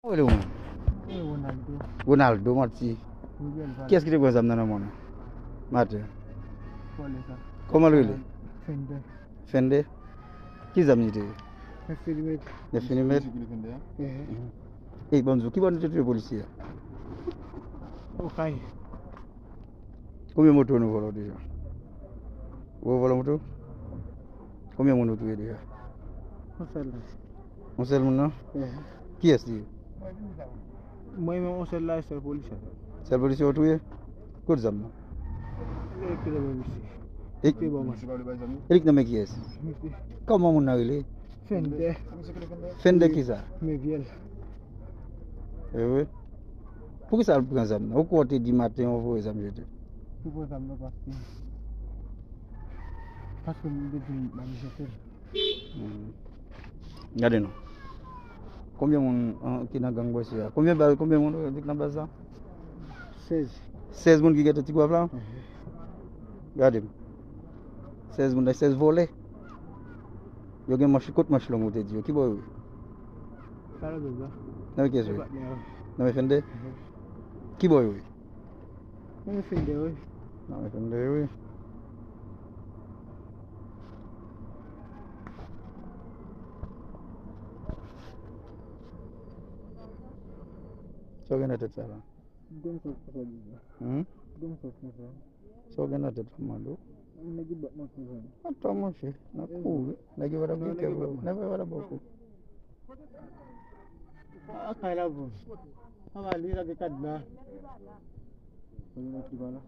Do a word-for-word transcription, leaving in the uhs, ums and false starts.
Ou rele ou menm? E Ronaldo. Ronaldo, manti. Miguel Val. Kiyès ki te pran zam nan nan mòn nan? Maten. Vòlè sa. Kòman l rele? Fende. Fende? Ki zam li te ye? Nèf milimèt. Nèf milimèt? Ehe. Mhm. E, ban m di w, ki bò nou te touye polisye a? Okay. Konbyen moto nou vòlò deja? Ou vòlò moto? Konbyen moun ou touye deja? Yon sèl la. Yon sèl moun nan? Ehe. Kiyès li ye? Mwen menm yon sèl la, sèl polisye. Sèl polisye ou touye? Kot zam nan? E ki nan men misye. E ki nan men kiyès? Kòman moun nan rele? Fende. Fende kisa? Mevyèl. E wi. Poukisa l pran zam nan? Ou kwè w te di maten yon voye zam jete? Ou pran zam nan paske, paske m te di m pa jete l. Hmm. Gade non. Konbyen moun an, ki nan gang bòsye a? Konbyen bal, konbyen moun ki nan baz la? Sèz. Sèz moun ki gentan Ti Gwav la? Mhm. Gade m. Sèz moun la, sèz vòlè. Yo gen manch, kot manch long ou te di yo? Ki bò yo ye? Nan men kiyès yo ye? Nan men Fende? Mhm. Ki bò yo ye? Nan men Fende, wi. Nan men Fende, wi. Sa w gen nan tèt sa la? Gòm sòs konsa deja. Hmm? Gòm sòs konsa. Sa w gen nan tèt la, m mande w? Nèg yo bat mwen konsa. Atò, monchè, n a kouri. Nèg yo pa t ap gen kè pou yo. Nèg yo pa t ap ba w kou. A kay la bon. An va li lage kadna. Mwen mèt li pa la.